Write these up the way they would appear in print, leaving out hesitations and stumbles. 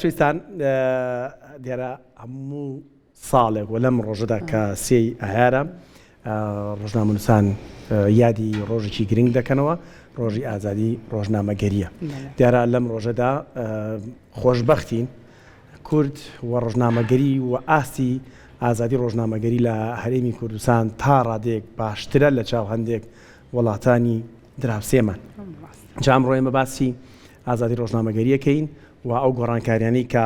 خۆشەویستان دیارە هەموو ساڵێک و لەم ڕۆژەدا کە سێی ئایارە ڕۆژنامەنووسان یادی ڕۆژێکی گرنگ دەکەنەوە ڕۆژی ئازادی ڕۆژنامەگەریە دیارە لەم ڕۆژەدا خۆشببختین کورد و ڕۆژنامەگەری و ئاستی ئازادی ڕۆژنامەگەری لە هەرێمی کوردستان تا ڕادێک باشترە لە چاو هەندێک وڵاتانی دراوسێمان جا ئەمڕۆ ئێمە باسی ئازادی ڕۆژنامەگەریەکەین و ئەو گۆڕانکاریانەی کە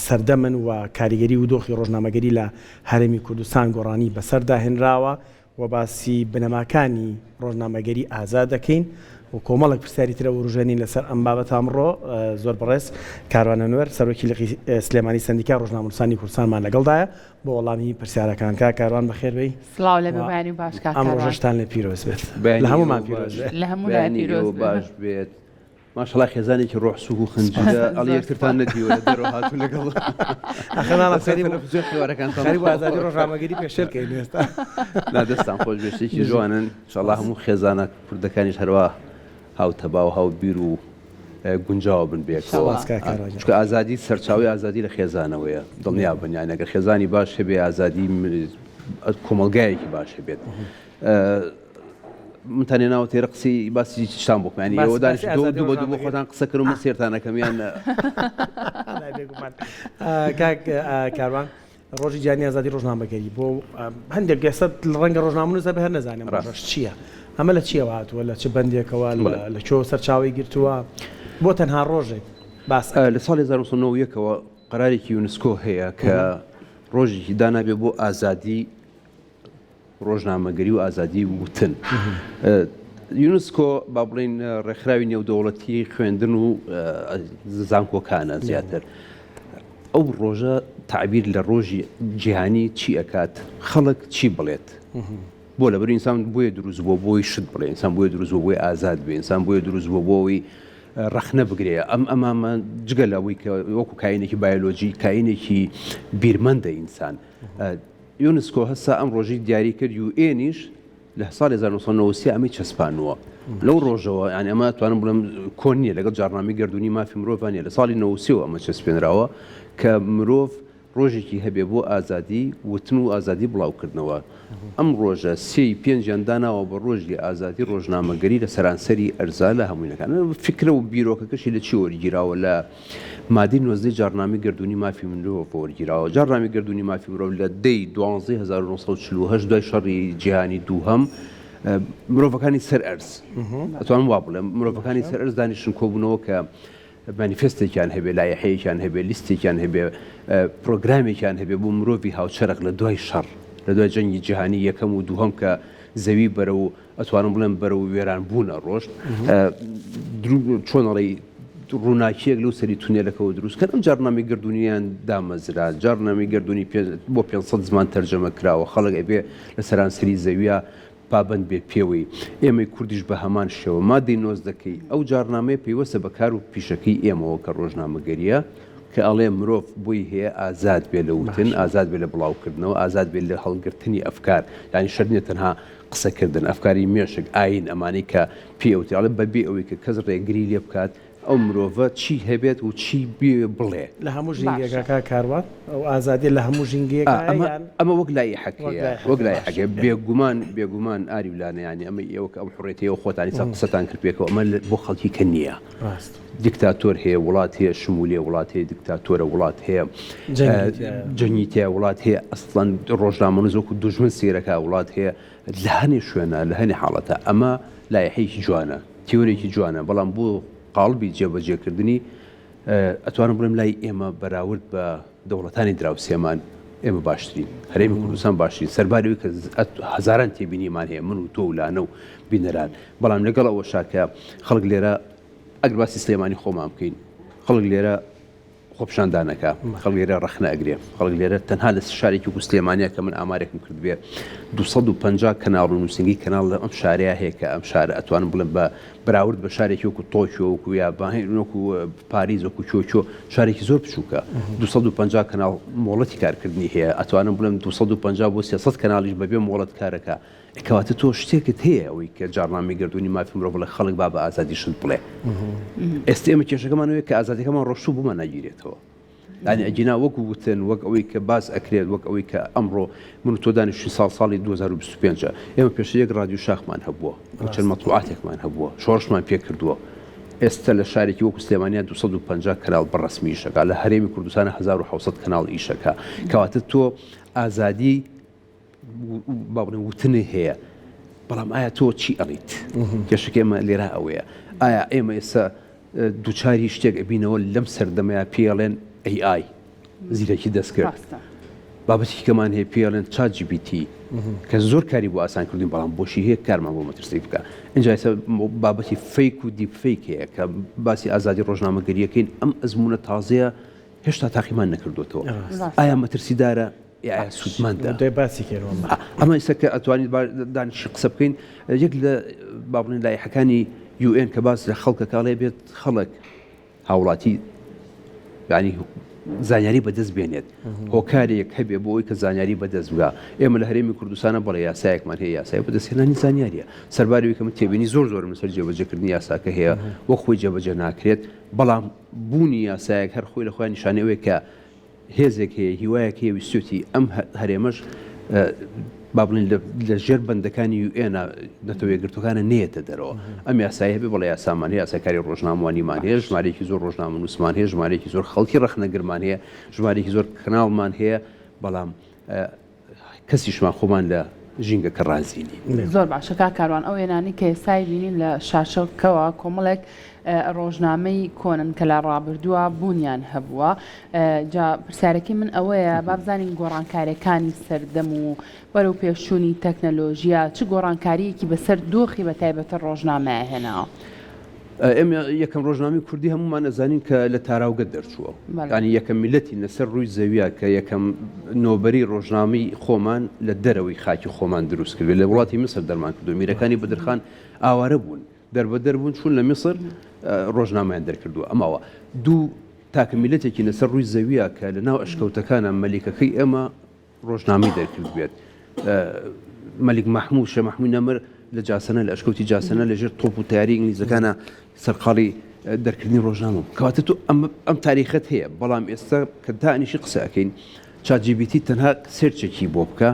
سەردەمن و کاریگەری و دۆخی ڕۆژنامەگەری لە هەرێمی کوردستان گۆڕانی بەسەردا هێنراوە و باسی بنەماکانی ڕۆژنامەگەری ئازاد دەکەین و کۆمەڵێک پرسیاری ترە وروژێنین لەسەر ئەم بابەتە ئەمڕۆ زۆر بەڕێز کاروان ئەنوەر سەرۆکی لقی سلێمانی سەندیکای ڕۆژنامەنووسانی کوردستانمان لەگەڵدایە بۆ وەڵامی پرسیارەکان. کاک کاروان بەخێر بێی. سڵاو لە بەیانی باش کاک کاروان. ئەم ڕۆژەشتان لێ پیرۆز بێت. لە هەموومان پیرۆز بێت. لە هەموو لایەک پیرۆز بێت. بێت. ماشەڵا خێزانێکی ڕۆح سوک و خنجیلە ئەڵێ یەکترتان نەدیوە لە دەرەوە هاتوون لەگەڵ ئەخە ناڵم خەریک تەلەفزیۆن حیوارەکانتان خەریک بوو ئازادی ڕۆژنامەگەری پێشێل کەین ئێستا. نا دەستان خۆش بێت شتێکی جوانن ئینشاڵڵا هەموو خێزانە کوردەکانیش هەروا هاوتەبا و هاوبیر و گونجاوە بن بێکەوە سوپاس کاک کاروان گیان. چونکە ئازادی سەرچاوەی ئازادی لە خێزانەوەیە دڵنیا بن یانی ئەگەر خێزانی باش هەبێ ئازادی کۆمەڵگایەکی باش هەبێت. منتان هێناوە تێرە قسەی باسی چیتان بۆ بکەم یانی ئێوە دانیشتن دوو دوو بە دوو بۆ خۆتان قسە کەن و من سێرتان ئەکەم یان بێگومان کاک کاروان ڕۆژی جیهانی ئازادی ڕۆژنامەگەری بۆ هەندێک ئێستا ڕەنگە ڕۆژنامەنووس هەبێ هەر نەزانێ ڕۆژەش چییە ئەمە لە چییەوە هاتووە لە چ بەندێکەوە لە کوێوە سەرچاوەی گرتووە بۆ تەنها ڕۆژێک باس لە ساڵی 1991ەوە قەرارێکی یونسکۆ هەیە کە ڕۆژێکی دانابێ بۆ ئازادی ڕۆژنامەگەری و ئازادی وتن. یونسکۆ با بڵێین ڕێکخراوی نێودەوڵەتی خوێندن و زانکۆکانە زیاتر. ئەو ڕۆژە تعبیر لە ڕۆژی جیهانی چی ئەکات خەڵک چی بڵێت بۆ لەبەر ئینسان بۆیە دروست بووە بۆی شت بڵێ ئینسان بۆیە دروست بووە بۆی ئازاد بێ ئینسان بۆیە دروست بووە بۆ ئەوەی ڕەخنە بگرێ ئەم ئەمامە جگە لەوەی کە وەکو کاینێکی بایۆلۆجی کاینێکی بیرمەندە ئینسان یونسکۆ هەستا ئەم ڕۆژەی دیاری کرد، یو ئێنیش لە ساڵی 1993 ئەمەی چەسپانووە. لەو ڕۆژەوە یانی ئەمە ئەتوانم بڵێم کۆن نییە لەگەڵ جاڕنامەی گەردوونی مافی مرۆڤ نییە لە ساڵی 93 ئەمە چەسپێنراوە کە مرۆڤ ڕۆژێکی هەبێ بۆ ئازادی وتن و ئازادی بڵاوکردنەوە. ئەم ڕۆژە سێی پێنجیان داناوە بە ڕۆژی ئازادی ڕۆژنامەگەری لە سەرانسەری ئەرزا لە هەمووینەکان. فکرە و بیرۆکەکەشی لە چی وەرگیراوە لە مادەی نۆزدەی جاڕنامەی گەردوونی مافی مرۆڤ وەرگیراوە. جاڕنامەی گەردوونی مافی مرۆڤ لە دەی دوانزەی 1948 دوای شەڕی جیهانی دووهەم مرۆڤەکانی سەر ئەرز ئەتوانم وا بڵێم مرۆڤەکانی سەر ئەرز دانیشتن کۆبوونەوە کە مانیفێستێکیان هەبێ لایحەیەکیان هەبێ لیستێکیان هەبێ پرۆگرامێکیان هەبێ بۆ مرۆڤی هاوچەرخ لە دوای شەڕ لە دوای جەنگی جیهانی یەکەم و دووهەم کە زەوی بەرەو ئەتوانم بڵێم بەرەو وێران بوون ئەڕۆشت چۆن ئەڵێی ڕووناکیەک لەو سەری تونێلەکەەوە دروست کەن ئەم جارنامەی گردونیان دامەزرا جارنامەی گردونی بۆ 500 زمان تەرجەمە کراوە خەڵک ئەبێ لە سەرانسەری زەویە پابند بێ پێوەی ئێمەی کوردیش بە هەمان شێوە مادەی نۆزدەکەی ئەو جارنامەیە پەیوەستە بە کار و پیشەکەی ئێمەوە کە ڕۆژنامەگەریە کە ئەڵێ مرۆڤ بۆی هەیە ئازاد بێ لە وتن ئازاد بێ لە بڵاوکردنەوە ئازاد بێ لە هەڵگرتنی ئەفکار یانی شەرت نیە تەنها قسەکردن، ئەفکاری مێشک، ئایین، ئەمانەی کە پێی ئەوترێ، ئەڵێ بەبێ ئەوەی کە کەس ڕێگری لێ بکات، ئەو مرۆڤە چی هەبێت و چی بیەوێ بڵێ. لە هەموو ژینگەیەکا کاک کاروان، ئەو ئازادیە لە هەموو ژینگەیەکایە ئەمە یان؟ ئەمە وەک لایحەکەیە، وەک لایحەکەیە. بێگومان، بێگومان ئاری و لانە یانی ئەمەی ئێوە کە ئەم حوڕیەتەی ئێوە خۆتان ئیستا قسەتان کرد پێکەوە ئەمە بۆ خەڵکی کە نییە. ڕاست. دیکتاتۆر هەیە، وڵات هەیە شمولیە، وڵات هەیە دیکتاتۆرە، وڵات هەیە جەنگی تیایە، وڵات هەیە ئەسڵەن ڕۆژنامەنووس وەکو دوژمن سەیرەکا، وڵات هەیە لە هەنێ شوێنە لە هەنێ حاڵەتە ئەمە لایحەیەکی جوانە، تیۆرێکی جوانە، بەڵام بۆ قاڵبی جێبەجێکردنی ئەتوانم بڵێم لای ئێمە بەراورد بە دەوڵەتانی دراوسێمان ئێمە باشترین، هەرێمی کوردستان باشترین، سەرباری ئەوەی کە هەزاران تێبینیمان هەیە من و تۆ و لانە و بینەران، بەڵام لەگەڵ ئەوەشا کە خەڵک لێرە ئەگەر باسی سلێمانی خۆمان بکەین خەڵک لێرە خۆپیشاندان ئەکا خەڵک لێرە ڕەخنە ئەگرێ خەڵک لێرە تەنها لە شارێکی وەکو سلێمانیا کە من ئامارێکم کردبێ 250 کەناڵ و نووسنگی کەناڵ لە ئەم شارەیە هەیە کە ئەم شارە ئەتوانم بڵێم بە بەراورد بە شارێکی وەکو تۆکیۆ وەکو یابان وەکو پاریس وەکو چۆچۆ شارێکی زۆر بچووکە 250 کەناڵ مۆڵەتی کارکردنی هەیە ئەتوانم بڵێم 250 بۆ 300 کەناڵیش بەبێ مۆڵەت کارەکە. کەواتە تۆ شتێکت هەیە ئەوەی کە جاڕنامەی گەردوونی مافی مرۆڤ بڵێ خەڵک با بە ئازادی شت بڵێ. ئێستا ئێمە کێشەکەمان ئەوەیە کە ئازادیەکەمان ڕۆشتوو بۆمان ناگیرێتەوە. یانی ئەگینا وەک وتن وەک ئەوەی کە باس ئەکرێت وەک ئەوەی کە ئەمڕۆ من و تۆ دانیشتوین ساڵ ساڵی 2025 ئێمە پێشتر یەک ڕادیو شاخمان هەبووە و چەند مەتبوعاتێکمان هەبووە شۆڕشمان پێ کردووە ئێستا لە شارێکی وەکو سلێمانیا 250 کەناڵ بە ڕەسمی ئیشەکا لە هەرێمی کوردستان 1700 کەناڵ ئیشەکا کەواتە تۆ ئازادی با بڵێن وتنی هەیە بەڵام ئایا تۆ چی ئەڵیت کێشەکە ئێمە لێرە ئەوەیە ئایا ئێمە ئێستا دووچاری شتێک ئەبینەوە لەم سەردەمەیە پێڵێن AI زیرەکی دەستکرد بابەتی کەمان هەیە پێڵێن ChatGPT کە زۆر کاری بۆ ئاسان کردین بەڵام بۆشی هەیە کارمان بۆ مەترسی بکە اینجا ئێستا بابەتی fake و deep fake هەیە کە باسی ئازادی ڕۆژنامەگەریەکەین ئەم ئەزمونە تازەیە هێشتا تاقیمان نەکردوێتەوە ئایا مەترسیدارە ئایا سوودمەندە؟ دەی باسی کەین وەڵا. ئەمە ئێستا کە ئەتوانیت با دانیشی قسە بکەین یەک لە با بڵێین لایحەکانی UN کە باس لە خەڵکەکە ئەڵێ بێت خەڵک هاوڵاتی یعنی زانیاری بەدەست بێنێت هۆکارێک هەبێ بۆ ئەوی کە زانیاری بەدەست بگا ئێمە لە هەرێمی کوردستانە بەڵێ یاسایەکمان هەیە یاسای بەدەستهێنانی زانیاریە سەرباری کە من تێبینی زۆر زۆرم لەسەر جێبەجێکردنی یاساکە هەیە وەک خۆی جێبەجێ ناکرێت بەڵام بوونی یاسایەک هەر خۆی لە خۆیان نیشانەی ئەوەیە کە هێزێک هەیە، هیوایەک هەیە ویستویەتی ئەم هەرێمەش با بڵێین لە ژێر بەندەکانی یوئێنە نەتەوە یەکگرتووەکانە نەیەتە دەرەوە. ئەم یاسایە هەبێ بەڵێ یاسامان هەیە، یاسای کاری ڕۆژنامەوانیمان هەیە، ژمارەیەکی زۆر ڕۆژنامەنووسمان هەیە، ژمارەیەکی زۆر خەڵکی ڕەخنەگرمان هەیە، ژمارەیەکی زۆر کەناڵمان هەیە، بەڵام کەسیشمان خۆمان لە ژینگەکە ڕازی نین. زۆر باشە کاک کاروان ئەو وێنانەی کە ئێستای بینین لە شاشەکەوە کۆمەڵێک ڕۆژنامەی کۆنن کە لە ڕابردووە بوونیان هەبووە جا پرسیارەکەی من ئەوەیە با بزانین گۆڕانکاریەکانی سەردەم و بەرەو پێشچوونی تەکنەلۆژیا چ گۆڕانکاریەکی بەسەر دۆخی بە تایبەتە ڕۆژنامەیە هێناوە؟ ئێمە یەکەم ڕۆژنامەی کوردی هەموومان ئەزانین کە لە تاراوگە دەرچووە. یانی یەکەم میللەتین لەسەر ڕووی زەویە کە یەکەم نۆبەری ڕۆژنامەی خۆمان لە دەرەوەی خاکی خۆمان دروست کردوێ لە وڵاتی میسر دەرمان کردو میرەکانی بەدرخان ئاوارە بوون دەربەدەر بوون چوون لە میسر ڕۆژنامەیان دەرکردووە ئەمەوە دوو تاکە میللەتێکی لەسەر ڕووی زەویە کە لە ناو ئەشکەوتەکانە مەلیکەکەی ئێمە ڕۆژنامەی دەرکردبێت. مەلیک مەحموو، شێخ مەحمووی نەمر لە جاسەنە، لە ئەشکەوتی جاسەنە لە ژێر تۆپ و تەیارەی ئینگلیزەکانا سەرقاڵی دەرکردنی ڕۆژنامە بوو. کەواتە تۆ ئەم ئەم تاریخەت هەیە، بەڵام ئێستا کە دانیشی قسە ئەکەین ChatGPT تەنها search ێکی بۆ بکە،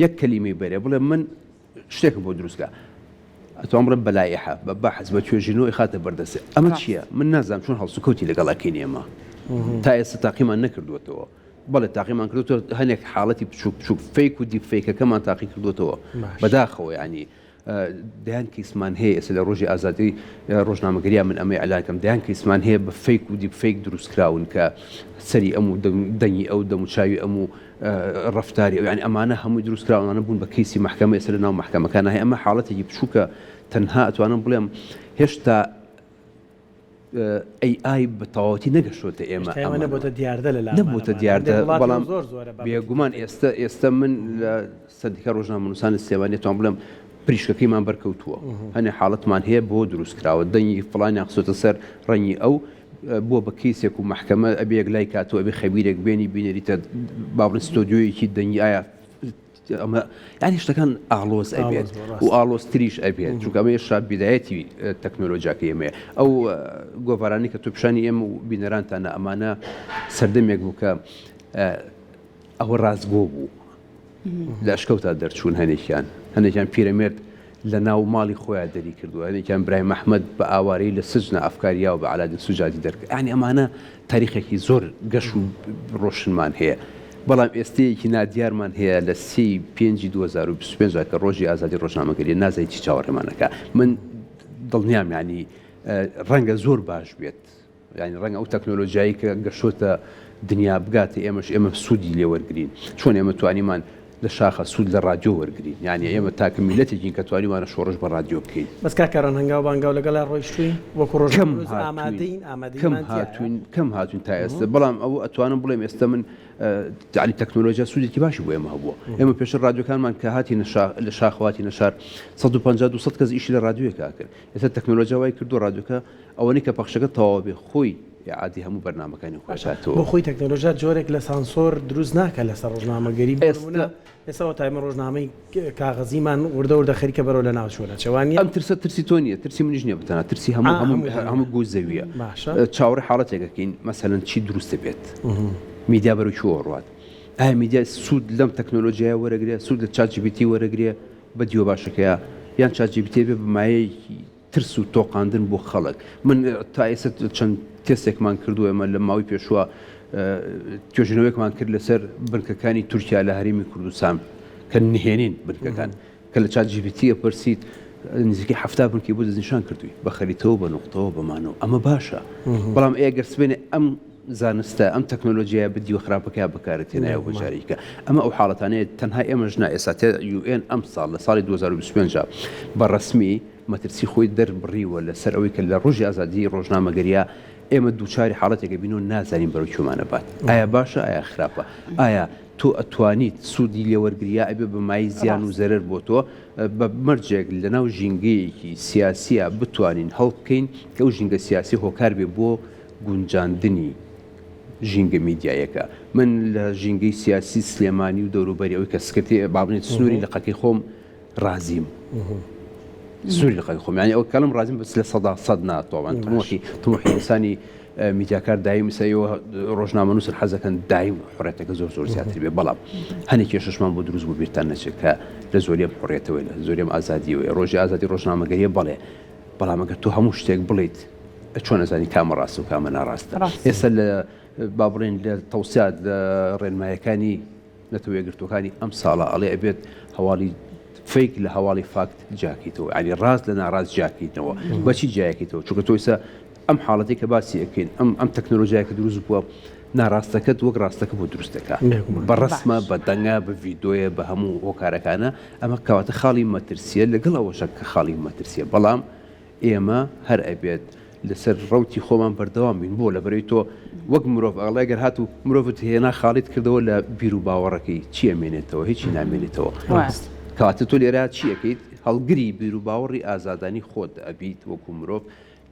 یەک کەلیمەی بەرێ بڵێ من شتێکم بۆ دروست کە ئەتوان بڵێم بە لایحە بە بەحس بە توێژینەوە ئەیخاتە بەردەستێ ئەمە چییە؟ من نازانم چۆن هەڵسوکەوتی لەگەڵ ئەکەین ئێمە تا ئێستا تاقیمان نەکردووەتەوە. بەڵێ تاقیمان کردوتەوە هەنێک حاڵەتی بچوک بچوک fake و deep fake ەکەمان تاقی کردوتەوە بەداخەوە ینی دەیان کەیسمان هەیە ئێستا لە ڕۆژی ئازادی ڕۆژنامەگەریا من ئەمەی ئەلاکەم دەیان کەیسمان هەیە بە fake و deep fake دروست کراون کە سەری ئەم و دەنگی ئەو دەم و چاوی ئەم و ڕفتاری ئەو یانی ئەمانە هەمووی دروست کراوانە بوون بە کەیسی مەحکەمە ئێستا لە ناو مەحکەمەکان هەیە ئەمە حاڵەتێکی بچووکە تەنها ئەتوانم بڵێم هێشتا AI بە تەواوەتی نەگەشتۆتە ئێمە هێشتا ئێمە نەبۆتە دیاردە لە لامان نەبۆتە دیاردە بەڵام بێگومان ئێستا ئێستا من لە سەندیکا ڕۆژنامەنووسانی سلێمانی توان بڵێم پریشکەکەیمان بەرکەوتووە هەنێ حاڵەتمان هەیە بۆ دروست کراوە دەنگی فڵانیان خستۆتە سەر ڕەنگی ئەو بووە بە کەیسێک و مەحکەمە ئەبێ یەکلای کاتەوە ئەبێ خەبیرێک بێنی بینەریتە با بڵێن ستۆدیۆیەکی دەنگی ئایا ئەمە یانی شتەکان ئاڵۆز ئەبێت و ئاڵۆزتریش ئەبێت چونکە ئەمە هێشتا بیدایەتی تەکنۆلۆژیاکە ئێمەیە ئەو گۆڤارانی کە تۆ پیشانی ئێمە و بینەرانتانە ئەمانە سەردەمێک بوو کە ئەوە ڕاستگۆ بوو لە ئەشکەوتا دەرچوون هەنێکیان هەنێکیان پیرەمێرد لە ناو ماڵی خۆیان دەری کردووە هەنێکیان برای مەحمەد بە ئاوارەیی لە سجنە ئەفکاریاوە بە عەلادین سوجادی دەرکرد یانی ئەمانە تاریخێکی زۆر گەش و ڕۆشنمان هەیە بەڵام ئێستەیەکی نادیارمان هەیە لە سێی پێنجی 2025 کە ڕۆژی ئازادی ڕۆژنامەگەریە نازانین چی چاوەڕێمان ئەکا من دڵنیام یانی ڕەنگە زۆر باش بێت یانی ڕەنگە ئەو تەکنۆلۆژیایی کە گەشتۆتە دنیا بگاتە ئێمەش ئێمە سوودی لێ وەرگین چۆن ئێمە توانیمان لە شاخە سوود لە ڕادیۆ وەرگین یانی ئێمە تاکە میلەتێکین کە توانیمانە شۆڕش بە ڕادیۆ بکەین. بەس کاک کاران هەنگاو بە هەنگاو لەگەڵیا ڕۆیشتووین وەکو کەم ڕۆژنامەنووس هاتووین ئامادەین کەم ئامادەییمان تیایە. هاتووین کەم هاتووین تا ئێستا بەڵام ئەوە ئەتوانم بڵێم ئێستا من یانی تەکنۆلۆژیا سوودێکی باشی بۆ ئێمە هەبووە ئێمە پێشتر ڕادیۆکانمان کە هاتینە شاخ لە شاخەوە هاتینە شار 150 200 کەس ئیشی لە ڕادیۆیەکا کرد ئێستا تەکنۆلۆژیا وای کردووە ڕادیۆکە ئەوەنەی کە پەخشەکە تەواو بێ خۆی. ئیعادی هەموو بەرنامەکانی خۆی باشە ئەکاتەوە. بۆ خۆی تەکنەلۆژیا جۆرێک لە سانسۆر دروست ناکا لەسەر ڕۆژنامەگەری بۆ نموونە ئێستا ئێستا وەتا ئێمە ڕۆژنامەی کاغەزیمان وردە وردە خەریکە بەرەو لەناوچوون ئەچێ وا نییە؟ ئەم ترسە ترسی تۆ نییە ترسی منیش نییە بەتەنها ترسی هەموو ئا هەموو هەموو دنیا هەموو گۆی زەوییە. باشە. چاوەڕێی حاڵەتێک ئەکەین مەسەلەن چی دروست دەبێت؟ میدیا بەرەو کوێوە ڕوات؟ ئایا میدیا سوود لەم تەکنۆلۆژیایە وەرەگرێ؟ سوود لە ChatGPT وەرەگرێ بە دیوە باشەکەیا؟ یان ChatGPT ئەبێ بە مایەیەکی ترس و تۆقاندن بۆ خەڵک؟ من تا ئێستا چەند تێستێکمان کردووە ئێمە لە ماوەی پێشووە توێژینەوەیەکمان کرد لەسەر بنکەکانی تورکیا لە هەرێمی کوردستان کە نهێنین بنکەکان کە لە ChatGPT ئەپرسیت نزیکەی 70 بنکەی بۆ دەستنیشان کردووی بە خەریتەوە بە نوقتەوە بەمانەوە ئەمە باشە بەڵام ئێگەر سبێنێ ئەم زانستە ئەم تەکنۆلۆژیایە بە دیوە خراپەکەیا بەکارت هێنایەوە بۆ جارێکە ئەمە ئەو حاڵەتانەیە تەنها ئێمەش نا ئێستا تێ UN ئەم ساڵ لە ساڵی 2025 بە ڕەسمی مەترسی خۆی دەربڕیوە لەسەر ئەوەی کە لە ڕۆژی ئازادیی ڕۆژنامەگەرییا ئێمە دووچاری حاڵەتێکە بین و نازانین بەرەو کوێمان ئەبات ئایا باشە ئایا خراپە ئایا تۆ ئەتوانیت سوودی لێ وەرگری یا ئەبێ بە مایەی زیان و زەرەر بۆ تۆ بە مەرجێک لەناو ژینگەیەکی سیاسییا بتوانین هەڵبکەین کە ئەو ژینگە سیاسی هۆکار بێ بۆ گونجاندنی ژینگە میدیایەکە. من لە ژینگەی سیاسی سلێمانی و دەوروبەری ئەوەی کە سکرتێ با بڵێین سنووری لقەکەی خۆم ڕازیم. سنووری لقەکەی خۆم یانی ئەوە کەڵم ڕازیم بەس 100% نا تۆوان تموحی تموحی ئینسانی میدیاکار دایم ئیسا ئێوە ڕۆژنامەنووسن حەزەکەن دایم حڕێتەکە زۆر زۆر زیاتر بێ بەڵام هەنێک کێشەشمان بۆ دروست بوو بیرتان نەچێت کە لە زۆریم حڕێتەوەی لە زۆریم ئازادیەوەی ڕۆژی ئازادی ڕۆژنامەگەریە بەڵێ بەڵام ئەگەر تۆ هەموو شتێک بڵیت چۆن ئەزانی کامە ڕاستە و کامە ناڕاستە؟ ئێستا لە با بڵێین لە تەوسیات لە ڕێنمایەکانی نەتەوە یەکگرتووەکانی ئەم ساڵە ئەڵێ ئەبێت هەواڵی fake لە هەواڵی fact جیاکەیتەوە یانی ڕاست لە ناڕاست جیاکەیتەوە بەچی جیاکەیتەوە چونکە تۆ ئێستا ئەم حاڵەتی کە باسی ئەکەین ئەم ئەم تەکنۆلۆژیای کە دروست بووە ناڕاستەکەت وەک ڕاستەکە بۆ دروست دەکا بە ڕەسمە بە دەنگە بە ڤیدۆیە بە هەموو هۆکارەکانە ئەمە کەواتە خاڵی مەترسیە لەگەڵ ئەوەشە کە خاڵی مەترسیە بەڵام ئێمە هەر ئەبێت لەسەر ڕەوتی خۆمان بەردەوام بین بۆ لەبەرەی تۆ وەک مرۆڤ ئەڵێ گەر هاتوو مرۆڤت هێنا خاڵیت کردەوە لە بیر و باوەڕەکەی چی ئەمێنێتەوە هیچی نامێنێتەوە کەواتە تۆ لێرە چی ئەکەیت هەڵگری بیر و باوەڕی ئازادانی خۆت ئەبیت وەکو مرۆڤ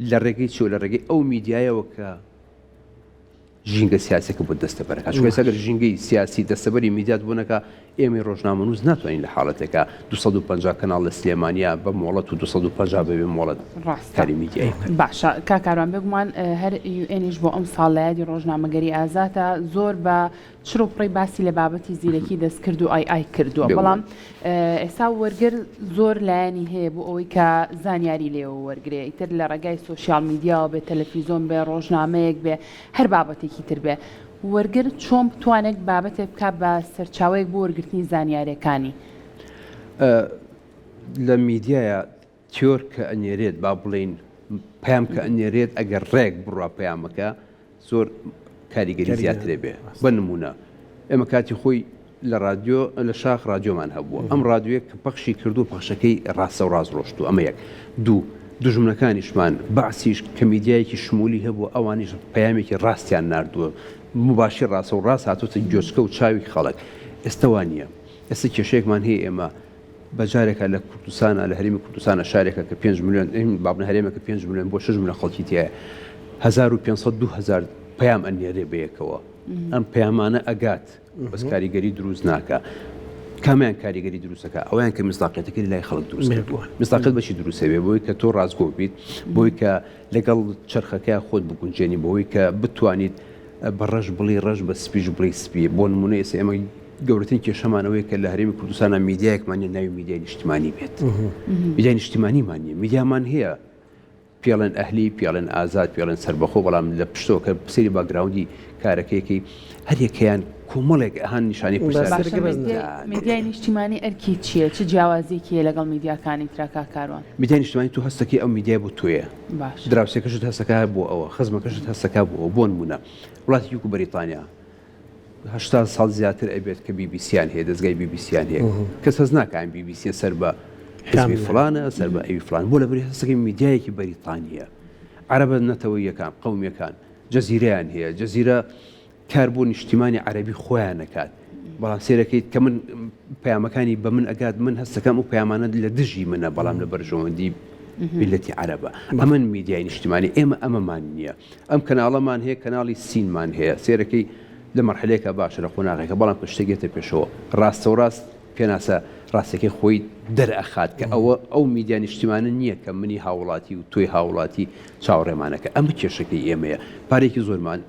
لە ڕێگەی چیەوە لە ڕێگەی ئەو میدیایەوە کە ژینگە سیاسیەکە بۆت دەستەبەر ئەکات چونکە ئێستا گەر ژینگەی سیاسی دەستەبەری میدیات بۆ نەکا ئێمەی ڕۆژنامەنووس ناتوانین لە حاڵەتێکا 250 کەناڵ لە سلێمانیا بە مۆڵەت و 250 بەبێ مۆڵەت ڕاستە کاری میدیایی بکەین. باشە کاک کاروان بێگومان هەر UN یش بۆ ئەمساڵ لە یادی ڕۆژنامەگەری ئازادە زۆر بە چڕ و پڕی باسی لە بابەتی زیرەکی دەستکرد و AI کردووە، بەڵام ئێستا وەرگر زۆر لایەنی هەیە بۆ ئەوەی کە زانیاری لێوە وەرگرێ، ئیتر لە ڕێگای سۆشیال میدیاوە بێ، تەلەفیزۆن بێ، ڕۆژنامەیەک بێ، هەر بابەتێکی تر بێ. وەرگر چۆن بتوانێت بابەتێک بکات بە سەرچاوەیەک بۆ وەرگرتنی زانیارییەکانی؟ لە میدیایا تیۆر کە ئەنێرێت با بڵێین پەیام کە ئەنێرێت ئەگەر ڕێک بڕوا پەیامەکە زۆر کاریگەری زیاترێ بێ بە نمونە ئێمە کاتی خۆی لە رادیۆ لە شاخ رادیۆمان هەبووە ئەم رادیۆیە کە پەخشی کردو پەخشەکەی ڕاستە و ڕاست ڕۆشتوو ئەمە یەک دوو دوژمنەکانیشمان بەعسیش کە میدیایەکی شمولی هەبوو ئەوانیش پەیامێکی ڕاستیان ناردووە مباشی ڕاستە و ڕاست هاتووتە گوێچکە و چاوی خەڵک ئێستا وا نییە ئێستا کێشەیەکمان هەیە ئێمە بە جارێکا لە کوردستانا لە هەرێمی کوردستانا شارێکە کە پێنج ملیۆن با بڵێین هەرێمێکە پێنج ملیۆن بۆ شەش ملیۆن خەڵکی تیایە 1500 2000 پەیام ئەنێرێ بەیەکەوە ئەم پەیامانە ئەگات بەس کاریگەری دروست ناکە کامیان کاریگەری دروستەکە ئەویان کە مزداقیەتەکەی لای خەڵک دروست کردووە مزداقیت بەچی دروستەوێ بۆی کە تۆ ڕاستگۆ بیت بۆی کە لەگەڵ چەرخەکە خۆت بگونجێنی بۆی کە بتوانیت بە ڕەش بڵی ڕەش بە سپیش بڵی سپی بۆ نمونە ئێستا ئێمە گەورەترین کێشەمان ئەوەیە کە لە هەرێمی کوردستانە میدیایەکمان نیە ناوی میدیای نیشتمانی بێت میدیای نیشتمانیمان نیە میدیامان هەیە پێڵێن ئەهلی پێڵێن ئازاد پێڵێن سربەخۆ بەڵام لە پشتەوە کە سەیری background ی کارەکەیەکەی هەریەکەیان کۆمەڵێک ئەهان نیشانەی پرسیار میدیای نیشتیمانی ئەرکی چییە چ جیاوازیەکی هەیە لەگەڵ میدیاکانی ترا کاک کاروان؟ میدیای نیشتمانی تۆ هەستەکەی ئەو میدیای بۆ تۆیە دراوسێکەشت هەستەکە بۆ ئەوە خزمەکەشت هەستەکە بۆ ئەوە بۆ نمونە وڵاتێکی وەکو بەریتانیا 80 ساڵ زیاتر ئەبێت کە بی بی سیان هەیە دەزگای بی بی سیان هەیە کەس هەست ناکە ئەم بی بی سیە سەر بە حزبی فڵانە سەر بە ئەوی فڵان بۆ لەبەری هەستەکەی میدیایەکی بەریتانیە عەرەبە نەتەوەیەکان قەومیەکان جەزیرەیان هەیە جەزیرە کار بۆ نیشتیمانی عەرەبی خۆیان ئەکات بەڵام سێرەکەیت کە من پەیامەکانی بە من ئەگات من هەستەکەم ئەو پەیامانە لە دژی منە بەڵام لە بەرژەوەندی. میللەتی عەرەبە. ئەمەن میدیای نیشتیمانی ئێمە ئەمەمان نییە. ئەم کەناڵەمان هەیە کەناڵی سینمان هەیە سێرەکەی لە مەرحەلەیەکا باشە لە قۆناغێکە بەڵام کە شتێک یەتە پێشەوە ڕاستەوڕاست پێناسە ڕاستەکەی خۆی دەرئەخات کە ئەوە ئەو میدیا نیشتیمانە نییە کە منی هاوڵاتی و تۆی هاوڵاتی چاوەڕێمانەکە ئەمە کێشەکەی ئێمەیە پارێکی زۆرمان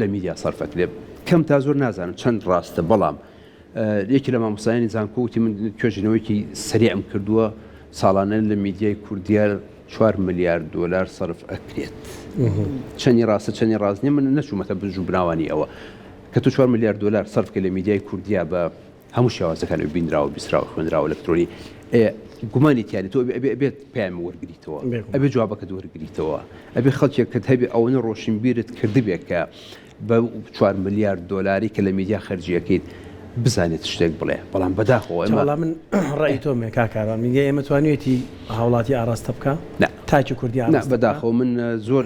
لە میدیا سەرف ئەکرێ کەم تا زۆر نازانم چەند ڕاستە بەڵام یەکی لە مامۆستایانی زانکۆ وتی من توێژینەوەیەکی سەریعم کردووە ساڵانە لە میدیای کوردیا چوار ملیار دۆلار سەرف ئەکرێت چەنی ڕاستە چەنی ڕاست نیە من نەچوومەتە بنج و بناوانی ئەوە کە تۆ چوار ملیار دۆلار سەرف کە لە میدیای کوردیا بە هەموو شێوازەکانی بینراوە بیستراوە خوێنراوە ئەلکترۆنی گومانی تیانە تۆ ئەبێ ئەبێت پەیام وەرگریتەوە ئەبێ جوابەکەت وەرگریتەوە ئەبێ خەڵکێکت هەبێ ئەوەنە ڕۆشنبیرت کردبێت کە بە چوار ملیار دۆلاری کە لە میدیا خەرجیەکەیت بزانێت شتێک بڵێ بەڵام بەداخەوە ئێمە وەڵا من ڕەئی تۆم هەیە کاک کاروان میدیای ئێمە توانیویەتی هاوڵاتی ئاڕاستە بکا نا تاکی کوردی نا ئاڕاستە بکا؟ بەداخەوە من زۆر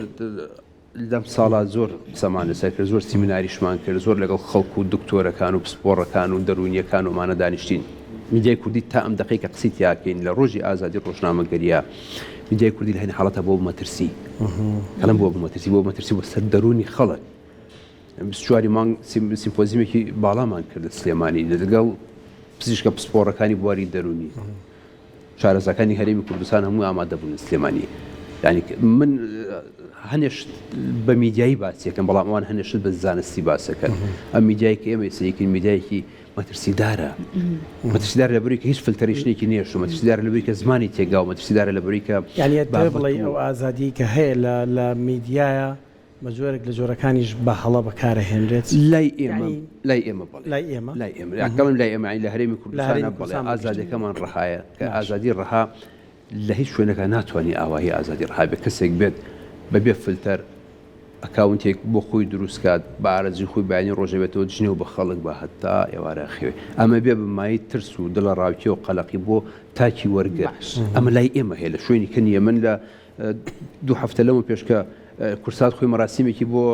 لەم ساڵە زۆر قسەمان لەسەر کرد زۆر سیمیناریشمان کرد زۆر لەگەڵ خەڵک و دکتۆرەکان و پسپۆڕەکان و دەروونیەکان و ئەمانە دانیشتین میدیای کوردی تا ئەم دەقەی کە قسەی تیاکەین لە ڕۆژی ئازادی ڕۆژنامەگەریە میدیای کوردی لە هەنێ حاڵەتا بۆ مەترسی کەڵم بۆ مەترسی بۆ مەترسی بۆ سەر دەروونی خەڵک 24 مانگ سیمپۆزیمێکی باڵامان کرد لە سلێمانی لەگەڵ پزیشکە پسپۆڕەکانی بواری دەروونی شارەزاکانی هەرێمی کوردستان هەموو ئامادە بوون لە سلێمانی یعنی من هەنێشت بە میدیایی باسیەکەم بەڵام ئەوان هەنێشت بە زانستی باسەکەن ئەم میدیای کە ئێمە سەیکن میدیایەکی مەترسیدارە مەترسیدار لەبەری کە هیچ filtration ێکی نییە شو مەترسیدار لەبەری کە زمانی تێگا و مەترسیدارە لەبەری کە یعنی دەبێ بڵێی ئەو ئازادیەی کە هەیە لە لە میدیایە بە جۆرێک لە جۆرەکانیش بە هەڵە بەکارەهێنرێت؟ لای ئێمە لای ئێمە بەڵێ لای ئێمە لای ئێمە دەڵێم لای ئێمە یانی لە هەرێمی کوردستانە بەڵێ ئازادیەکەمان ڕەهایە کە ئازادی ڕەها لە هیچ شوێنەکە ناتوانانی ئاواهی ئازادی ڕەها بێ کەسێک بێت بەبێ فلتەر ئەکاونتێک بۆ خۆی دروست کات بە ئارەزوی خۆی بەیانی ڕۆژێ بێتەوە جنێو بە خەڵک با هەتا ئێوارە ئەخەوێ ئەمە بێ بە مایەی ترس و دڵە ڕاوکێ و قەلەقی بۆ تاکی وەرگر ئەمە لای ئێمە هەیە لە شوێنی کە نییە من لە دوو هەفتە لەمە پێش کە کورسات خۆی مەراسیمێکی بۆ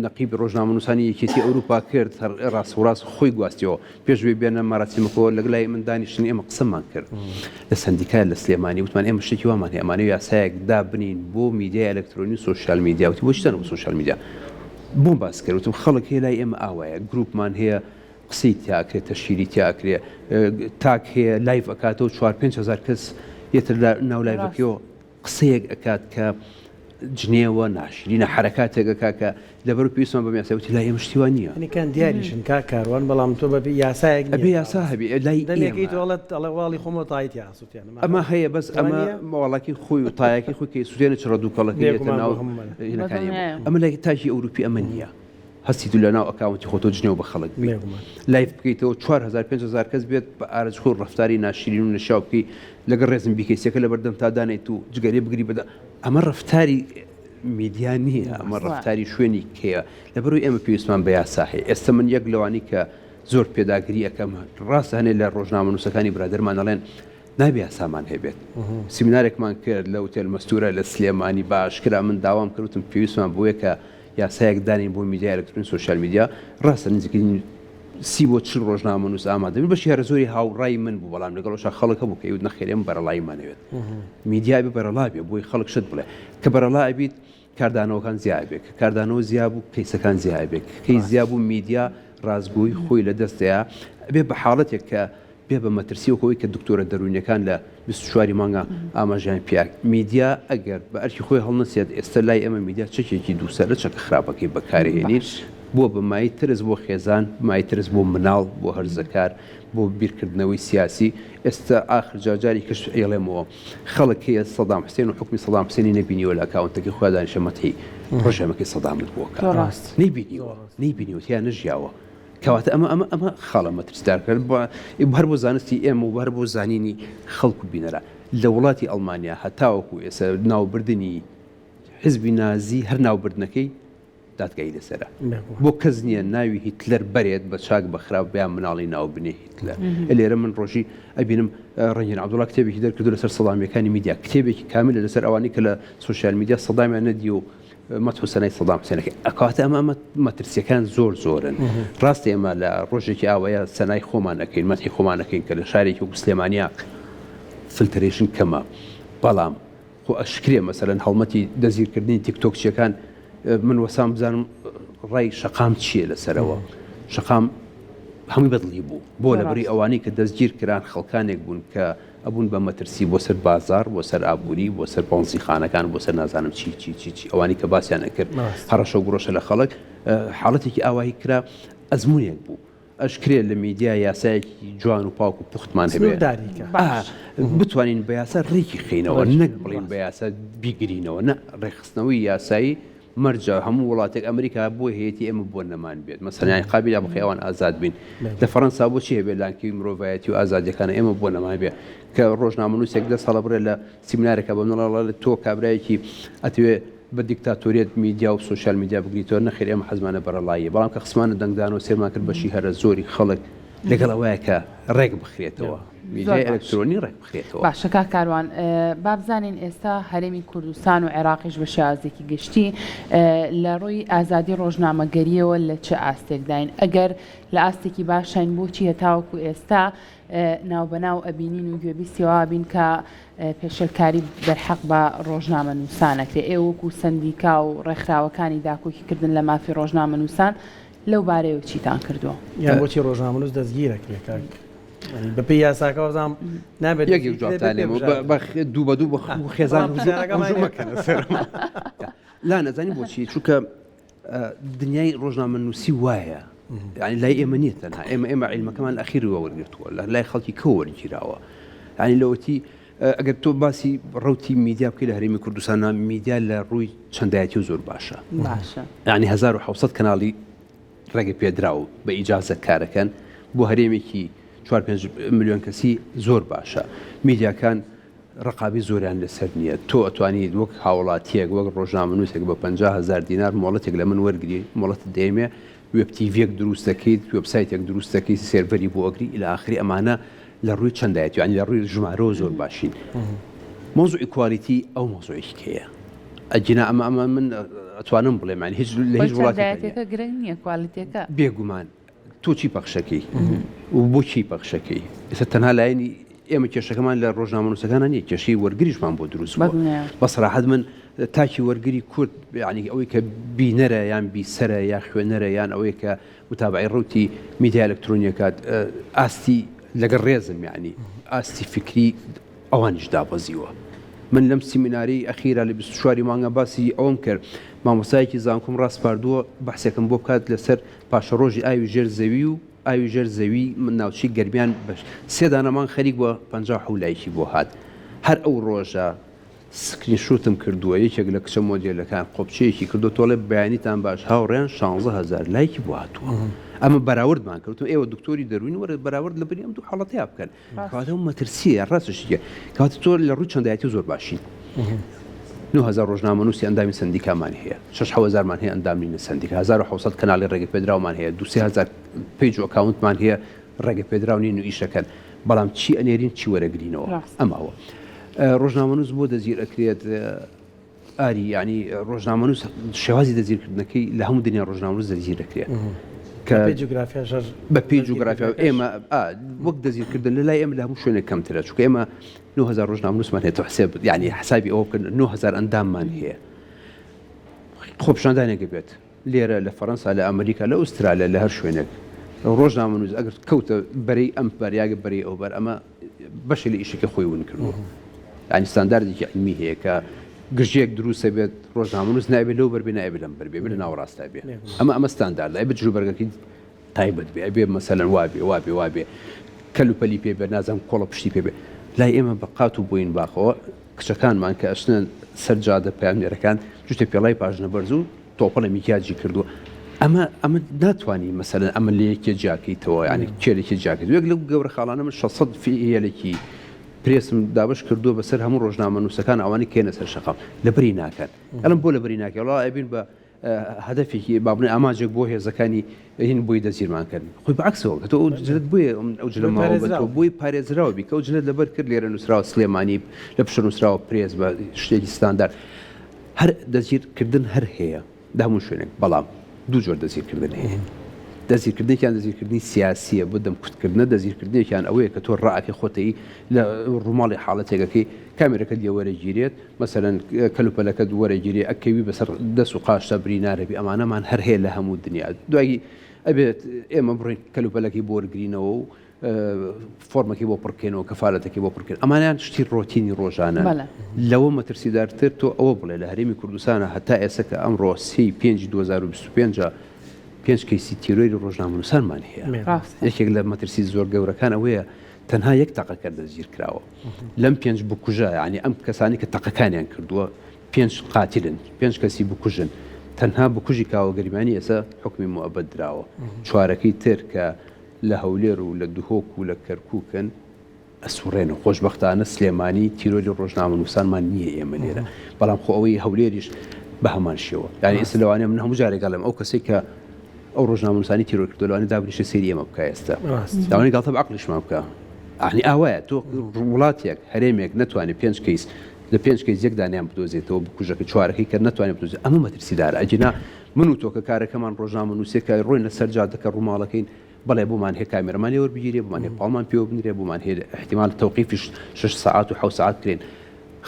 نەقیبی ڕۆژنامەنووسانی یەکێتی ئەوروپا کرد ڕاستەوڕاست خۆی گواستیەوە پێش بێ بێنە مەراسیمەکەوە لەگەڵ لای من دانیشتن ئێمە قسەمان کرد لە سەندیکای لە سلێمانی وتمان ئێمە شتێکی وامان هەیە ئەمانەوێ یاسایەک دابنین بۆ میدیای ئەلکترۆنی و social media وتی بۆ چیتان بۆ social media بۆم باس کرد وتم خەڵک هەیە لای ئێمە ئاوایە گروپمان هەیە قسەی تیاکرێ تەشهیری تیاکرێ تاک هەیە live ئەکاتەوە 4 5 هزار کەس یەتر ناو live ەکەیەوە قسەیەک ئەکات کە جنێوە ناشرینە حەرەکاتێک ئەکا کە لەبەر پێویستمان بەم یاسای وتی لای ئێمە شتی وا نییە. هەنێکیان دیاریشن کاک کاروان بەڵام تۆ بەبێ یاسایەک نییە ئەبێ یاسا هەبێ لای دەمێکەی تۆ ئەڵێت ئەڵێ واڵی خۆمەوە تایت یا سوتێنم ئەمە هەیە بەس ئەمە ماڵەکەی خۆی و تایەکەی خۆی کە سوتێنە چڕە دووکەڵەکەی دێتە ناو هینەکانی ئەمە لای تاکی ئەوروپی ئەمە نییە هەستیت و لەناو account ی خۆتەوە جنێو بە خەڵک بی live بکەیتەوە 4000 5000 کەس بێت بە ئارەج خۆی ڕەفتاری ناشرین و نەشیاو بکەی لەگەڵ ڕێزم بیکەی سێکە لەبەردەم تا دانێیت و جگەرێ بگری بەدە ئەمە ڕەفتاری میدیا نییە ئەمە ڕەفتاری شوێنی کەیە لەبەرەوەی ئێمە پێویستمان بە یاسا هەیە ئێستا من یەک لەوانی کە زۆر پێداگری ئەەکەم ڕاستە هەنێ لە ڕۆژنامەنووسەکانی برادەرمان ئەڵێن نابێ یاسامان هەبێت. سیمینارێکمان کرد لە ئوتێل مەستورە لە سلێمانی بە ئاشکرا من داوام کرد وتم پێویستمان بۆیە کە یاسایەک دانین بۆ میدیای ئەلکترۆنی social media ڕاستە نزیکەی سی بۆ چل ڕۆژنامەنووس ئامادە بوون بەشی هەرە زۆری هاوڕای من بوو بەڵام لەگەڵ ئەوشا خەڵک هەبوو کە ئەیوت نەخێر ئێمە بەرەڵاییمان ئەوێت میدیا بێ بەرەڵا بێ بۆی خەڵک شت بڵێ کە بەرەڵا ئەبیت کاردانەوەکان زیا ئەبێ کە کاردانەوە زیا بوو کەیسەکان زیا ئەبێ کە کەیس زیا بوو میدیا ڕاستگۆی خۆی لە دەست دەیا ئەبێ بە حاڵەتێک کە بێ بە مەترسی وەک ئەوەی کە دکتۆرە دەروونیەکان لە 24 ی مانگا ئاماژەیان پیا میدیا ئەگەر بە ئەرکی خۆی هەڵنەسێت ئێستا لای ئێمە میدیا چەکێکی دووسەرە چەکە خراپەکەی بەکارهێنین بووە بە مایەی ترس بۆ خێزان مایەی ترس بۆ مناڵ بۆ هەرزەکار بۆ بیرکردنەوەی سیاسی ئێستا ئاخر جار جاری کەش ئەیڵێمەوە خەڵک هەیە سەدام حسێن و حوکمی سەدام حسێنی نەبینیوە لە ئەکاونتەکەی خۆیا دانیشە مەتحی ڕژێمەکەی سەدامت بۆ کات ڕاست. نەیبینیوە نەیبینیوە تیا نەژیاوە کەواتە ئەمە ئەمە ئەمە خاڵە مەترسیدارکە هەر بۆ زانستی ئێمە و هەر بۆ زانینی خەڵک و بینەرە لە وڵاتی ئەڵمانیا هەتاوەکو ئێستا ناوبردنی حزبی نازی هەر ناوبردنەکەی دادگایی لەسەرە بۆ کەس نییە ناوی هیتلەر بەرێت بە چاک بە خراپ بیان مناڵی ناو بنێ هیتلەر لێرە من ڕۆژی ئەبینم ڕەنگین عەبدوڵا کتێبێکی دەرکردو لەسەر سەدامیەکانی میدیا کتێبێکی کاملە لەسەر ئەوانەی کە لە social media سەدامیان نەدی و مەدح و سەنای سەدام حسێنەکە ئەکاتە ئەمە ئەمە مەترسیەکان زۆر زۆرن ڕاستە ئێمە لە ڕۆژێکی ئاوەیە سەنای خۆمان ئەەکەین مەدحی خۆمان ئەەکەین کە لە شارێکی وەکو سلێمانیا filtration کەمە بەڵام. خۆ ئەشکرێ مەسەلەن هەڵمەتی دەستگیرکردنی تیکتۆکچیەکان من وەسام بزانم ڕای شەقام چییە لەسەرەوە شەقام هەمووی بەدڵی بوو بۆ لەبری ئەوانەی کە دەستگیر کران خەڵکانێک بوون کە ئەبوون بە مەترسی بۆ سەر بازار بۆ سەر ئابووری بۆ سەر بەنزیخانەکان بۆ سەر نازانم چی چی چی چی ئەوانی کە باسییان ئەکرد هەڕەشە و گڕۆشە لە خەڵک حاڵەتێکی ئاوایی کرا ئەزمونێک بوو ئەشکرێ لە میدیا یاسایەکی جوان و پاک و پوختمان هەبێ بتوانین بە یاسا ڕێکی خەینەوە نەک بڵین بە یاسا بیگرینەوە نە ڕێکخستنەوەی یاسایی مەرجە هەموو وڵاتێک ئەمریکا بۆی هەیەی ئێمە بۆ نەمان بێت مەسەلەن قابیلا بخی ئەوان ئازاد بین لە فەرەنسا بۆچی هەبێت لانکی مرۆڤایەتی و ئازادیەکان ئێمە بۆ نەمان بێ کە ڕۆژنامەنووسێک دەست هەڵەبڕێ لە سیمینارێکە بە مناڵە تۆ کابرایەکی ئەتوێ بە دیکتاتۆریەت میدیا و سۆشیال میدیا بگریتەوە نەخێر ئێمە حەزمانە بەرەڵاییە بەڵام کە خستمانە دەنگدانەوە سێرمان کرد بەشی هەرە زۆری خەڵک لەگەڵ ئەوەیە کە ڕێک بخرێتەوە میدیای ئەلکترۆنی ڕێک بخرێتەوە. باشە کاک کاروان با بزانین ئێستا هەرێمی کوردستان و عێراقیش بە شێوازێکی گشتی لە ڕووی ئازادی ڕۆژنامەگەریەوە لە چ ئاستێکداین ئەگەر لە ئاستێکی باشین بۆچی هەتاوەکو ئێستا ناوبەناو ئەبینین و گوێبیستی وا بین کە پێشێلکاری دەرحەق بە ڕۆژنامەنووسان ئەکرێ، ئێوە وەکوو سەندیکا و ڕێکخراوەکانی داکۆکی کردن لە مافی ڕۆژنامەنووسان لەو بارەیەوە چیتان کردووە؟ یان بۆچی ڕۆژنامەنووس دەستگیر ئەکرێ کاک؟ یانی بەپێی یاساکە وابزانم نابێت یەک یەک جوابتان لێمەوە بە دوو بە دوو بە خێزان هجووم مەکەنە سەرم. لا نەزانی بۆچی چونکە دنیای ڕۆژنامەنووسی وایە یعنی لای ئێمە نییە تەنها ئێمە ئێمە عیلمەکەمان ئەخیرەوە وەرگرتووە لە لای خەڵکی کە وەرگیراوە یعنی لەوەتی ئەگەر تۆ باسی ڕوتی میدیا بکەی لە هەرێمی کوردستانە میدیا لە ڕووی چەندایەتی و زۆر باشە باشە یعنی 1970 کەناڵی ڕێگە پێدراو بە ئیجازە کارەکەن بۆ هەرێمێکی 4 5 میلیۆن کەسی زۆر باشە میدیاکان ڕقابی زۆریان لەسەر نییە، تۆ ئەتوانیت وەک هاوڵاتییەک، وەک ڕۆژنامەنووسێک بە 50 هەزار دینار مۆڵەتێک لە من وەرگری، مۆڵەتت دەیەمێ، وێب تیڤییەک دروست دەکەیت، وێبسایتێک دروست دەکەیت، سێرڤەری بۆ ئەگری، ئیلا ئاخری ئەمانە لە ڕووی چەندایەتی یانی لە ڕووی ژمارەوە زۆر باشین. مەوزوعی quality ئەو مەوزوعێکی کەیە. ئەگینا ئەمە ئەمە من ئەتوانم بڵێم یانی هیچ لە هیچ وڵاتێک نییە. چەندایەتیەکە گرنگ نییە quality ەکە. بێگومان. تۆ چی پەخشەکەی و بۆ چی پەخشەکەی ئێستا تەنها لایەنی ئێمە کێشەکەمان لە ڕۆژنامەنووسەکانە نییە کێشەی وەرگریشمان بۆ دروست بووە بە سەراحەت من تاکی وەرگری کورد یعنی ئەوەی کە بینەرە یان بیسەرە یا خوێنەرە یان ئەوەی کە متابعی ڕوتی میدیا ئەلکترۆنیەکات ئاستی لەگەڵ ڕێزم یعنی ئاستی فکری ئەوانیش دابەزیوە. من لەم سیمینارەی ئەخیرا لە 24 ی مانگا باسی ئەوەم کرد مامۆستایەکی زانکۆم ڕاسپاردووە بەحسێکم بۆ بکات لەسەر پاشەڕۆژی ئاوی ژێر زەوی و ئاوی ژێر زەوی ناوچەی گەرمیان بەش سێ دانە مانگ خەریک بووە 57 لایکی بۆ هات هەر ئەو ڕۆژە screenshot م کردووە یەکێک لە کچە مۆدێلەکان قۆپچەیەکی کردو تۆڵێ بەیانیتان باش هاوڕێیان 16 هەزار لایکی بۆ هاتووە ئەمە بەراوردمان کردو ئێوە دکتۆری دەروونی وەرە بەراورد لە بری ئەم دوو حاڵەتەیا بکەن کەواتە ئەو مەترسییە ڕاستشیە کەواتە تۆ لە ڕووی چەندایەتی زۆر باشی 9000 ڕۆژنامەنووسی ئەندامی سندیکامان هەیە 6000مان هەیە ئەندام نینە سندیکا 1700 کەناڵی ڕێگە پێدراومان هەیە 2000 page و account مان هەیە ڕێگە پێدراو نین و ئیشەکەن بەڵام چی ئەنێرین چی وەرەگرینەوە ئەمەوە ڕۆژنامەنووس بۆ دەزیر ئەکرێت ئاری یانی ڕۆژنامەنووس شێوازی دەستگیرکردنەکەی لە هەموو دنیا ڕۆژنامەنووس دەستگیر دەکرێت کە بە پێی جوگرافیاش هەر بە پێی جوگرافیا ئێمە وەک دەستگیرکردن لە لای ئێمە لە هەموو شوێنێک کەمترە چونکە ئێمە 9000 ڕۆژنامەنووسمان هەیە تۆ حسێب یانی حسابی ئەوە بکەن 9000 ئەنداممان هەیە خۆپیشاندانێک بێت لێرە لە فەرەنسا لە ئەمریکا لە ئوسترالیا لە هەر شوێنێک ڕۆژنامەنووس ئەگەر کەوتە بەرەی ئەم بەر یاگە بەرەی ئەو بەر ئەمە بەشێ لە ئیشەکە خۆی ون کردووە یعنی ستانداردێکی عیلمی هەیە کە گرژیەک دروستە بێت ڕۆژنامەنووس نابێت لەو بەر بێ نابێت لەم بەر بێ بێ لە ناوەڕاستدا بێ ئەمە ئەمە ستاندارد ئەبێ جلوبەرگەکەی تایبەت بێ ئەبێ مەسەلەن وابێ وابێ وابێ کەلوپەلی پێ بێ نازانم کۆڵە پشتی پێ بێ لای ئێمە بە قات و بۆین باخەوە کچەکانمان کە ئەچنە سەر جادە پەیامنێرەکان جوتێ پێڵای پاژنە بەرز و تۆپەڵە میکیاجی کردووە ئەمە ئەمە ناتوانانی مەسەلەن ئەمە لە یەکێ جیاکەیتەوە ینی کێ لە کێ جیاکەیت یەک لەو گەورە خاڵانە من 600 فیلێکی پرێسم دابش کردووە بەسەر هەموو ڕۆژنامەنووسەکان ئەوانەی کێنە سەر شەقام لەبری ناکەن ئەڵم بۆ لەبری ناکەن وڵا ئەبین بە هەدەفێکی با بڵێین ئامانجێک بۆ هێزەکانی هین بۆی دەستگیرمان کەن خۆی بەعکسەوە کە تۆ ئەو جلت بۆیە ئەو جلە ماوە بە تۆ بۆی پارێزراوە بی کە ئەو جلت لەبەر کرد لێرە نووسراوە سلێمانی لە پشت نووسراوە پرێس بە شتێکی ستاندارد هەر دەستگیرکردن هەر هەیە لە هەموو شوێنێک بەڵام دوو جۆر دەستگیرکردن هەیە. دەستگیرکردنێکیان دەستگیرکردنی سیاسییە بۆ دەمکوتکردنە، دەستگیرکردنێکیان ئەوەیە کە تۆ ڕائەکەی خۆتەی لە ڕووماڵی حاڵەتێکەکەی کامێرەکەت لێ وەرەگیرێت مەسەلەن کەلوپەلەکەت وەرەگیرێ ئەکەوی بەسەر دەست و قاچتا برینارەبی ئەمانەمان هەر هەیە لە هەموو دنیا دوایی ئەبێت ئێمە بڕۆین کەلوپەلەکەی بۆ وەرگرینەوە و فۆرمەکەی بۆ پڕکەینەوە کەفالەتەکەی بۆ پڕکەین ئەمانیان شتی ڕۆتینی ڕۆژانە لەوە مەترسیدارتر تۆ ئەوە بڵێ لە هەرێمی کوردستانە هەتا ئێستا کە ئەمڕۆ سی پێنج 2025 پێنج کەیسی تیرۆری ڕۆژنامەنووسانمان هەیە یەکێک لە مەترسی زۆر گەورەکان ئەوەیە تەنها یەک تەقەکەر دەستگیر کراوە لەم پێنج بکوژە یعنی ئەم کەسانی کە تەقەکانیان کردووە پێنج قاتلن پێنج کەسی بکوژن تەنها بکوژی کاوە گەرمیانی ئێستا حکمی موئەبەد دراوە چوارەکەی تر کە لە هەولێر و لە دهۆک و لە کەرکوکن ئەسوڕێن و خۆشبەختانە سلێمانی تیرۆری ڕۆژنامەنووسانمان نییە ئێمە لێرە بەڵام خۆ ئەوەی هەولێریش بە هەمان شێوە یعنی ئێستا لەوانەیە من هەموو جارێک ئەڵێم ئەو کەسێک کە ئەو ڕۆژنامەنووسانی تیرۆر کردو لەوانەیە دابنیشێ سەیری ئێمە بکا ئێستا لەوانەیە گاڵتە بە عەقڵیشمان بکا یعنی ئاوایە تۆ وڵاتێک هەرێمێک نەتوانێت پێنج کەیس لە پێنج کەیس یەک دانیان بدۆزێتەوە بکوژەکە چوارەکەی کە نەتوانێت بدۆزێت ئەمە مەترسیدارە ئەگینا من و تۆ کە کارەکەمان ڕۆژنامەنووسێکە ڕۆین لەسەر جادەکە ڕووماڵەکەین بەڵێ بۆمان هەیە کامێرەمان لێ وەربگیرێ، بۆمان هەیە پاڵمان پێوە بنرێ، بۆمان هەیە ئیحتیمال تەوقیفیش شەش سەعات و حەوت سەعات بکرێین.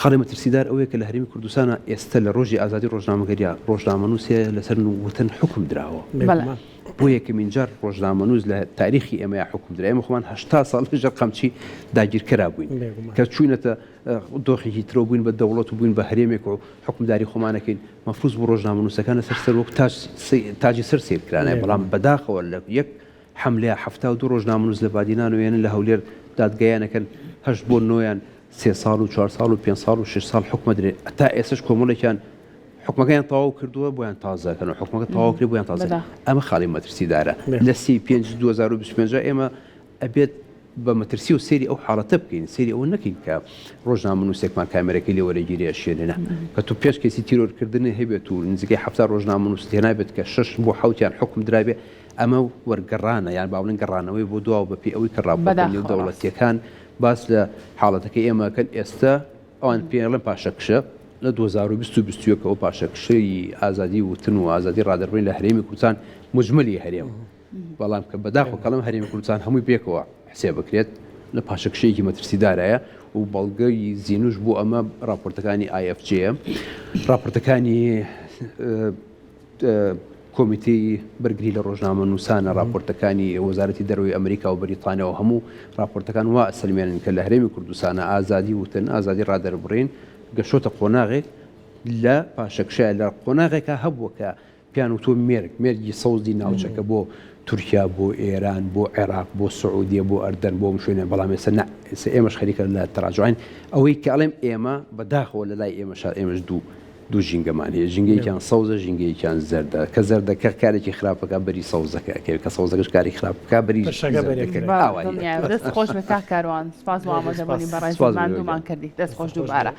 خاڵی مەترسیدار ئەوەیە کە لە هەرێمی کوردستانا ئێستە لە ڕۆژی ئازادی ڕۆژنامەگەریا ڕۆژنامەنووس هەیە لەسەر وتن حوکم دراوە. بەڵێ. بۆ یەکەمین جار ڕۆژنامەنووس لە تاریخی ئێمەیا حوکم درا. ئێمە خۆمان 80 ساڵ لەژێر قەمچی داگیرکەرا بووین. بێگومان. کە چووینەتە دۆخێکی ترەوە بووین بە دەوڵەت و بووین بە هەرێمێک و حوکمداری خۆمان ئەکەین. مەفروز بوو ڕۆژنامەنووسەکان لەسەر سەر وەک تاج تاجی سەر سەیر کرانایە بەڵام بەداخەوە لە یەک حەملەیە 72 ڕۆژنامەنووس لە بادینان و ێنن لە هەولێر دادگایان ئەکەن هەشت بۆ نۆیان سێ ساڵ و چوار ساڵ و پێنج ساڵ و شەش ساڵ حوکمە درێ تا ئێستاش کۆمەڵێکیان حوکمەکەیان تەواو کردووە بۆیان تازە کەن و حوکمەکە تەواو کرێ بۆیان تازە ئەمە خاڵی مەترسیدارە لە سی پێنج 2025 ئێمە ئەبێت بە مەترسیەوە سەیری ئەو حاڵەتە بکەین، سەیری ئەوە نەکەین کە ڕۆژنامەنووسێکمان کامێرەکەی لێ وەرەگیرێ ئەشێنێ نا. کە تۆ پێنج کەیسی تیرۆرکردنی هەبێت و نزیکەی 70 ڕۆژنامەنووست هێنابێت کە شەش بۆ حەوتیان حوکم درابێ، ئەمە وەرگەڕانە یان با بڵێین گەڕانەوەی بۆ دواوە بەپێی ئەوەی کە ڕاپۆرتە بەداخەوە ڕاست. نێودەوڵەتییەکان باس لە حاڵەتەکەی ئێمە ئەکەن ئێستە ئەوان پێی ئەڵێن پاشەکشە لە 2020 و 21 ەوە پاشەکشەی ئازادی وتن و ئازادی ڕادەربڕین لە هەرێمی کوردستان موجمەلی هەرێم بەڵام کە بەداخەوە کەڵم هەرێمی کوردستان هەمووی پێکەوە حسێب بکرێت لە پاشەکشەیەکی مەترسیدارایە و بەڵگەی زینوش بۆ ئەمە راپۆرتەکانی IFJ راپۆرتەکانی کۆمیتەی بەرگری لە ڕۆژنامە نووسانە راپۆرتەکانی وەزارەتی دەرەوەی ئەمریکا و بەریتانیا و هەموو راپۆرتەکان وا ئەسەلمێنن کە لە هەرێمی کوردستانە ئازادی وتن ئازادی ڕادەربڕین گەشتۆتە قۆناغێک لە پاشەکشەیە لە قۆناغێکا هەبووە کە پێیان وتووە مێرگ، مێرگی سەوزی ناوچەکە بۆ تورکیا، بۆ ئێران، بۆ عێراق، بۆ سعودیە، بۆ ئەردەن، بۆ ئەم شوێنە، بەڵام ئێستا نا، ئێستا ئێمەش خەریکە لە تەراجوعین. ئەوەی کە ئەڵێم ئێمە، بە داخەوە لە لای ئێمەشا ئێمەش دوو دوو ژینگەمان هەیە، ژینگەیەکیان سەوزە، ژینگەیەکیان زەردە. کە زەردەکە کارێکی خراپ بکا بەری سەوزەکە ئەکەوێ، کە سەوزەکەش کارێکی خراپ بکا بەری پرشەکە بەری زەردەکە ئەکەوێ. بەڵێ ئاوایە. دڵنیایم. دەست خۆش بێ کاک کاروان، سوپاس بۆ زۆر ئامادەبوونی سوپاس. بەڕێزت، سوپاس بۆ ماندوومان گیان. کردی. دەست خۆش دەست خۆش دووبارە. بێ.